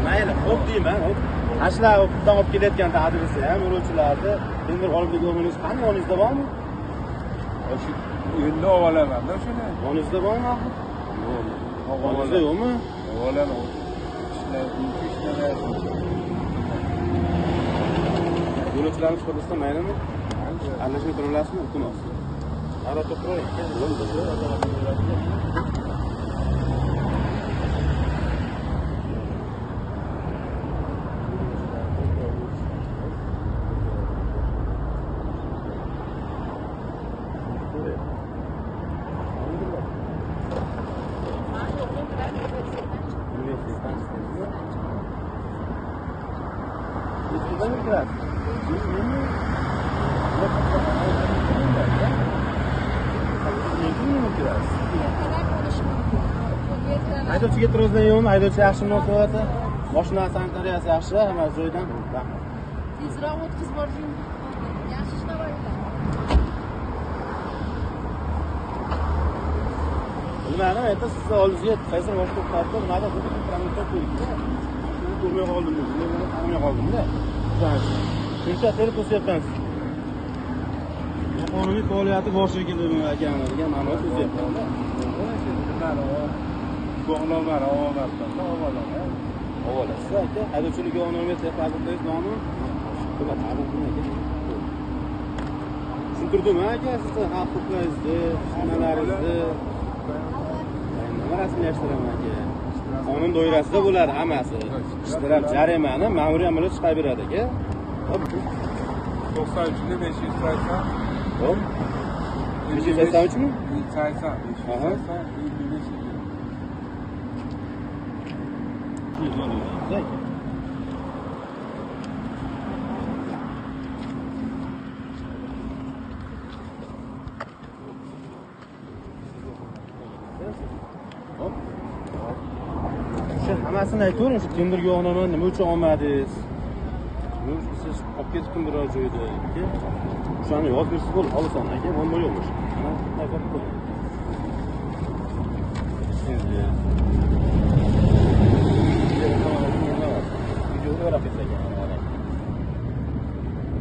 Mayli, xo'p deyman, xo'p. Tashlar o'qdan olib kelayotgan taqdirsa ham yo'lovchilarni tender g'olibligi o'rningiz qani yoningizda bormi? O'sha endi olaman-da shuni. Yoningizda bormi axir? Yo'q. Yoningizda yo'qmi? Olaman. Ishlamayapti. Yo'lovchilarni chiqarsa maylimi? Aralashmay tura olasizmi? Iltimos. Nariroq to'xtang. Haydovchiga e'tirozdan yo'qmi? Haydovchi yaxshi munosabati, mashina sanitariyasi yaxshi, hammasi joyidan. Rahmat. Tezroq o'tkazib boring. Yaxshi ishlamayapti. Bilmadim, aytdi sizni oldingizga qaysi mashina to'xtatdi, nimadir dedi, promotor qo'ydi. Shuni ko'rmay qoldim, buni tanimay qoldim-da. Shuncha terib to'syapman sizni. Noqonuniy faoliyati bor shekilli akani degan ma'noda to'syapman-da. Guvohnomani olmayapman-da, ovolaman. Ovolasiz aka, haydovchilik guvohnomasi pasportingiz bormi? Nima ta'lim qiling aka. Tushuntirdim aka, sizni haq-huquqlaringizni, nimalaringizni. Nima rasmiylashtiraman aka? Qonun doirasida bo'ladi hammasi. Shtraf, jarimani ma'muriy amaliyot chiqarib beradi aka. Hop. 93 580. Hop. 583 mi? 80. 580 55. Shu hammasini aytavering, shu tender guvohnomani nima uchun olmadingiz? Nima uchun siz olib ketibdim biror joyda, aka? O'shani yozib bersangiz bo'ldi, xolos aka, muammo yo'q o'sha. Mana ko'rib qo'ying.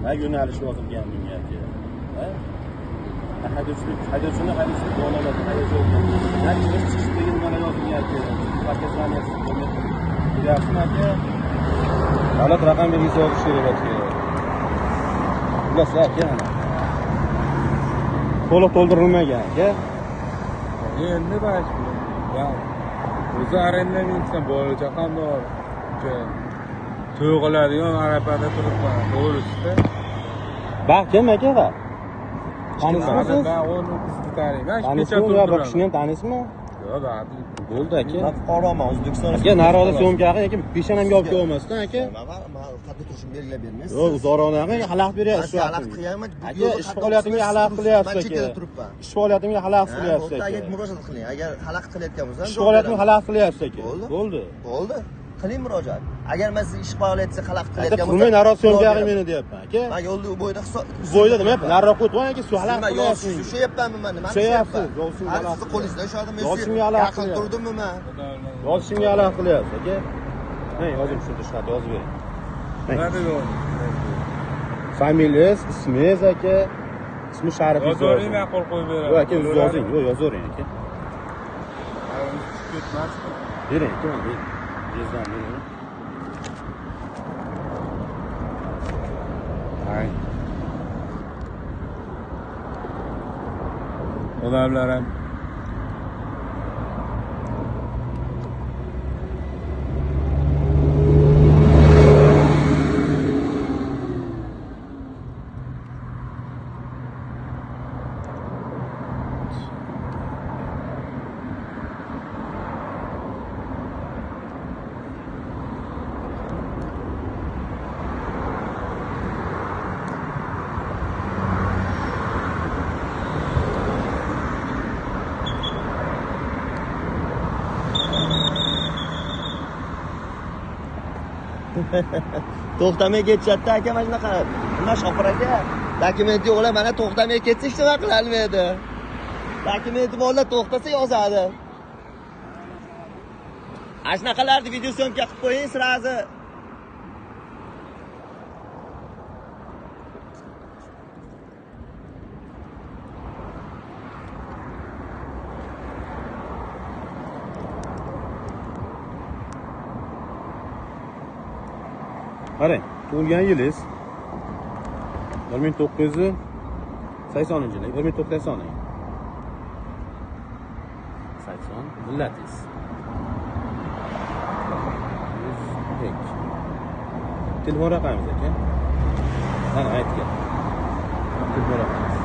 Nima yo'nalish yozilgan bunga aka? Ha? Haydovchilik, haydovchini haydovchilik guvohnomasi, haydovchi nima chiqish degan nimalar yozilgan aka? Показанияsi bilyapsizmi aka? Davlat raqam belgisi yozish kerak aka. Xullas aka, mana. To'liq to'ldirilmagan aka. Endi bash. O'zi arenda minsan, bola chaqam bor. To'y qiladigan arafada turibman, to'g'risida. Baq kim aka va? Tanishmisiz? Men o'g'lim qizni taniyman. Tanishmi? Yo, bu kishini ham taniysizmi? Yo'q, bo'ldi aka. Men fuqaroman, O'zbekiston. Aka, naroqda syomka aka, peshonamga olib kelolmasdan aka. Men qayerda turishimni belgilab bermaysiz. Yo'q, uzoqroq aka, xalaqit beryapsiz shu. Xalaqit qilyapman. Aka, ish faoliyatimga xalaqit qilyapsiz Men aka. chekkada turibman. Ish faoliyatimga xalaqit qilyapsiz aka. Agar murojaat qiling, agar xalaqit qilayotgan bo'lsam, ish faoliyatimga xalaqit qilyapsiz aka. Bo'ldi. Bo'ldi. Qiling murojaat. Agar men siz ish faoliyatingizga xalaqit qilayotgan bo'lsam, turmay naroq syomka qiling meni deyapman aka. Men yo'lni bo'yida hisob bo'yida nima nariroq o'tib aka, suv xalaqit qilyapsiz. Sushayapmanmi men? Nima sushayapsiz? Sizni qo'lingizdan ushladim, men yaqin turdimmi men? Yozishimga xalaqit qilyapsiz aka. Men yozib tushuntirish xati yozib bering. Nima dedi? Familiyangiz, ismingiz aka, ismi sharifingiz. Yozavering, men qo'l qo'yib beraman. Yo'q aka, o'zingiz yozing. Yo'q, yozavering aka. Bering aka, bering. Jezdan bering. Ay. Odamlar ham To'xtamay ketishadi aka, mana shunaqa. Nima shofir aka? Dokumenti yo'qlar mana to'xtamay ketsa hech nima qila olmaydi. Dokumenti borlar to'xtasa yozadi. Ana shunaqalarni videosyomka qilib qo'ying, сразу. Qarang, tug'ilgan yilingiz 1980-yil, 1980. 80 millatingiz. 102. Telefon raqamingiz aka. Mana aytgan. Telefon raqamingiz.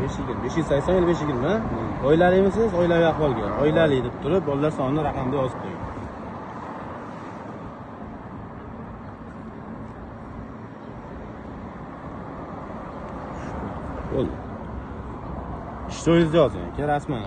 Besh yigirma, 580 yil 520. Oilalimisiz? Oilaviy ahvolga. Oilali deb turib, bolalar sonini raqamda yozib qo'ying. Bo'ldi. Ish joyingizni yozing aka, rasman.